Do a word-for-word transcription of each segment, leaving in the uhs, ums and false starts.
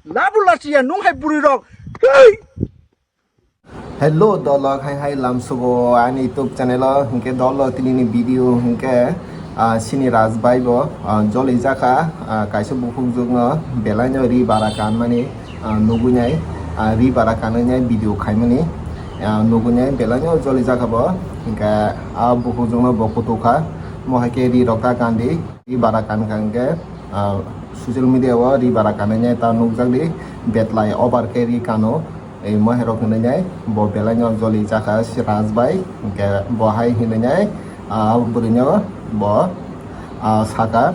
Labu lachiya nung hai bwrwi rok. Hey! Hello dolok, hai hai lamsugo ani YouTube channel o, hinkhe dolok tini ni video hinkhe, ah, sini Rajbai bo, ah, joli jakha, ah, kaisa bukhuk jwkno belai no ri bara kanmani, ah, nugui nai, ah, ri bara kanui nai video khaimani, ah, nugui nai belai no joli jakha bo, hinkhe ah bukhuk jwkno bo kutukha, mo hai khe ri rok ta kandi, ri bara kan kha hinkhe, ah, social media o ri bara kanui nai ta nukjak di, betlai over khe ri kano. Ei moherok hinwi nai bo belai no joli jakha si Rajbai, hinkhe bo hai hinwi nai, ah, bwrwi no bo, ah, saka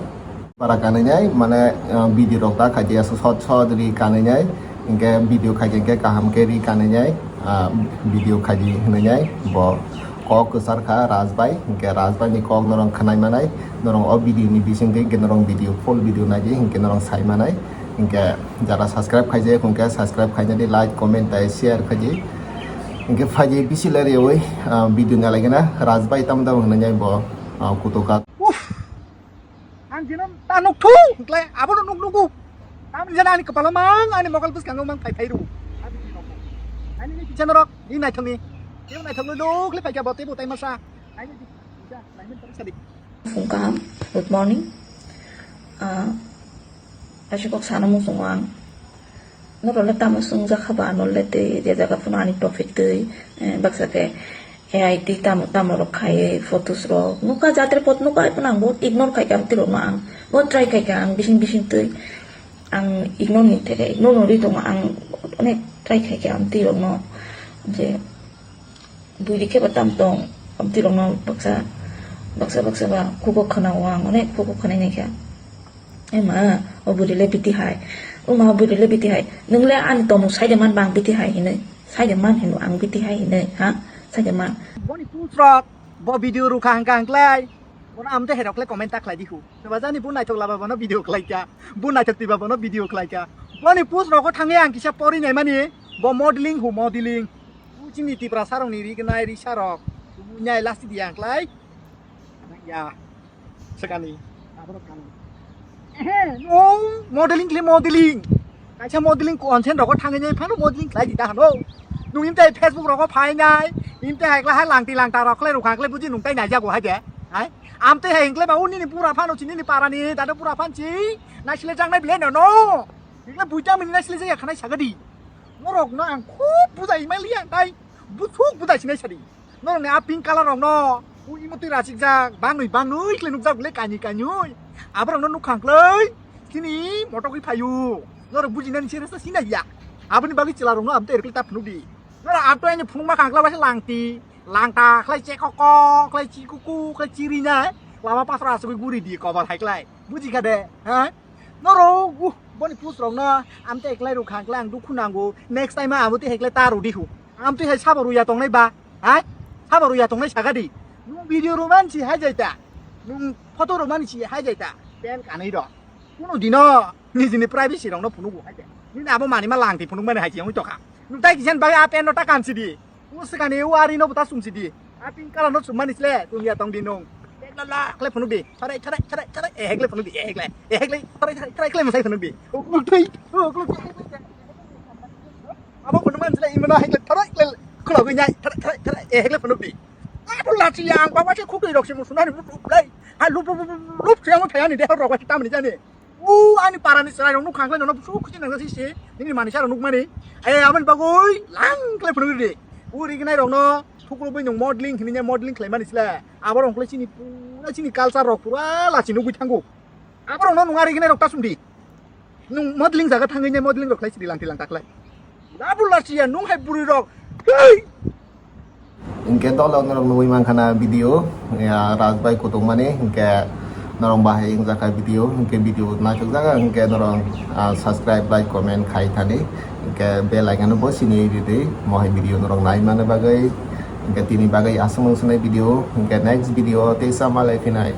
bara kanwi nai, mane, ah, video rok ta khaidi aswk sot sot ri kanwi nai, hinkhe video khaidi hinkhe kaham khe ri kanwi nai, ah, video khaidi hinwi nai bo kok kwchar kha Rajbai, hinkhe Rajbai ni kok norok khwnai manai, norok o video ni bisingtwi hinkhe norok video full video naidi hinkhe norok sai manai. Hinkhe jara subscribe khaijak, hinkhe subscribe khainani, like, comment, tai share khaidi. Hinkhe phaidi bisi lariyawi, ah, video nalaigena Rajbai tamo tamo hinwi bo, ah, kutuka. Uff! Ang jeno ta nuk thu, hinkhe abono nuk nugu. Tamni jana ani kwpalo mang, ani mokol bwskango mang phai phai ru. Ani ni kicheno rok, ni naithok ni. Ni naithok ni nuk le phai kha bo tei bo tai masa. Ani ni kicha, lai men tar sadi. Phung kaham, good morning. Ah, kaisa kok sana muchungo ang. Norok le tamo swngjak kha ba, ano le tei je jaga phano ani topic twi, eh, baksa khe A I T tamo, tamo rok khai, photos rok. Nukha jatre pot nukha, ai phano ang bahut ignore khai kha, amtwi rokno ang bahut try khai kha, ang bising bising twi. Ang ignore ni theke, ignore no ri tongo, ang onek try khai kha, amtwi rokno je bui rikhe ba tam tong, amtwi rokno baksa, baksa, baksa ba khugo khwnao ang, onek khugo khwnai nai kha. Ema, o buri le biti hai. O ma, o buri le biti hai. Nwng le ani tomung sai de man bang biti hai hinwi. Sai de man hino ang biti hai hinwi, ha? Sai de man. Boni putrok, bo video rukha hangka hangklai. Bono amte herok le comment ta khlai di hu. Soba jani bo naithok laba bono video khlai kha. Bo naithok tiba bono video khlai kha. Boni putrok o thangwi ang kisa pori nai mani. Bo modeling hu modeling. Bo chini Tipra sarok ni ri gnai ri sarok. Bo nyai lasti di ang klai. Ya. Sekani. Aborok kano. Ehe, no, modeling kle modeling. Kaisa modeling content rogo thangwi nai phano modeling khlai di da hano. Nung imtai Facebook rogo phai nai, imtai hai kla hai langti langta rok kle rukha kle buji nung tai nai jago hai de. Hai? Amtai hai kle ba uni ni pura phano chini ni para ni dado pura phan chi. Nai sile jang nai bile no no. Ikle buita mini nai sile jaya khanai sagadi. Norok no ang khub bujai mai liya tai. Buthuk bujai sinai sadi. Norokni a pink colour rokno, u imotwi rachikjak, bangnwi bangnwi khlai nukjak le kainwi kainwi. Aborokno nukha hwnkhlai, chini motogwi phaio. Norok bujinani se resa sinai ya. Aboni bagwi chwla rokno aboni tei rwkle ta phunukdi. Norok aboni phunukma kha hwnkhlai waisa langti, langta, khlai chekoko, khlai chikuku, khlai chirinai. Lama pasra asugwi guri di kobor hai khlai. Bujikha de, ha? Norok, uh, boni post rokno amtwi eklai rwkha hwnkhe ang dukhu nango. Next time abo twi heklai ta rwdi hu. Amtwi hai sabo rwya tongnai ba? Hai? Sabo rwya tongnai saka di. Nung video rwmani si hai jaita. Nung photo rwmani si hai jaita. Pen kanwi rok. Kuno dino nijini privacy rokno phunugo hai de. Nini abo manima langti phunukmani hai se wngwi tokha. Nung tai kisa ni bagwi a pen no ta kansi di. O swkangni o ari no bo ta sumsi di. A pink colour no sumani sle, sumya tong di nung. Bek la la khle phunuk di. Tharai, tharai, tharai, tharai, eh, khle phunuk di, eh, khle. Eh, khle, tharai, tharai, tharai, khle mwsai phunuk di. O, o, thai, o, o, o. Abo phunuk man sle, imana hai khle, tharai, khle, khulogwi nyai, tharai, tharai, tharai, eh, khle phunuk di. Abo lachi yang, baba se khukri rok se musunani, lup, lup, lai. Ha, lup, lup, lup, lup, lup, se ang phayani de, rok, tamni jani. O ani parani chwrairok nukha hwnkhe nono bwswk khuchi nangjak si, nini manwi sarok nukmani. Ai, aboni bagwi lang khlai phunuk ridi. O rignairokno thuklubui nwng modeling hinwi modeling khlaimani sle. Aborok hwnkhe chini pura chini culture rok pura lachi nugwi thango. Aborokno nwng a rignairok ta sumdi. Nwng modeling jaga thangwi nai modeling rok khlai sidi langti langta khlai. Labu lachiya nung hai bwrwi rok. Hey! Hinkhe dolo norok nugwi mankha na video, ya, Rajbai kutung mani, hinkhe norok bahai wngjakha video, hinkhe video naithok jaga, hinkhe norok, ah, subscribe, like, comment khai thani, hinkhe bell icon bo sini ridi, mohai video norok nai mani bagwi, hinkhe tini bagwi aswk mung sunai video, hinkhe next video tei sama lai phinai.